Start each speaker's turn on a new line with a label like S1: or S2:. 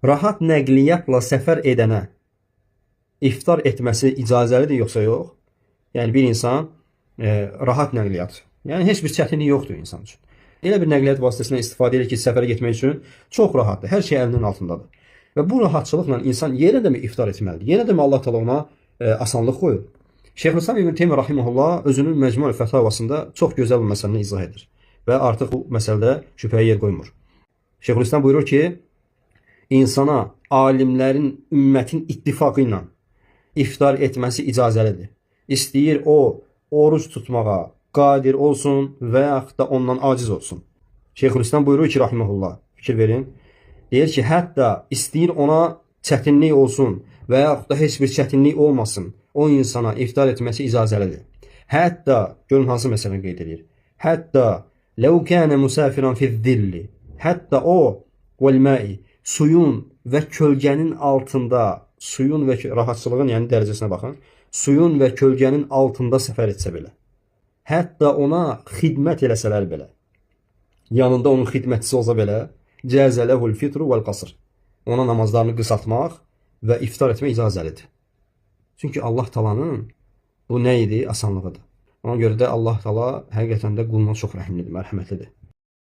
S1: Rahat nəqliyyatla səfər edənə iftar etməsi icazəlidir yoxsa yox? Yəni bir insan rahat nəqliyyat, yəni heç bir çətinlik yoxdur insan üçün. Elə bir nəqliyyat vasitəsindən istifadə edir ki, səfərə getmək üçün çox rahatdır. Hər şey əlinin altındadır. Və bu rahatçılıqla insan yenə də mi iftar etməlidir? Yenə də mi Allah Teala ona asanlıq qoyur? Şeyxülislam İbn Teymiyyə rahimehullah özünün Məcmu' Fətavasında çox gözəl bu məsələni izah edir və artıq bu məsələdə şübhəyə yer qoymur. Şeyxülislam buyurur ki, insana alimlərin, ümmətin ittifaqı ilə iftar etməsi icazəlidir. İstəyir o oruc tutmağa qadir olsun və yaxud da ondan aciz olsun. Şeyxülislam buyurur ki, rahimehullah, fikir verin, deyir ki, hətta istəyir ona çətinlik olsun və yaxud da heç bir çətinlik olmasın, o insana iftar etməsi icazəlidir. Hətta, görün hansı məsələni qeyd edir. Hətta ləv kənə musafiran fiz-zilli. Hətta o vəl-ma'i, suyun və kölgənin altında, suyun və rahatçılığın, yəni dərəcəsinə baxın, suyun və kölgənin altında səfər etsə belə. Hətta ona xidmət eləsələr belə, yanında onun xidmətçisi olsa belə, cəzə ləhul fitru vəl qasr. Ona namazlarını qısaltmaq və iftar etmək icazəlidir. Çünki Allah Taala'nın bu nə idi? Asanlığıdır. Ona görə də Allah Taala həqiqətən də quluna çox rəhimlidir, mərhəmətlidir.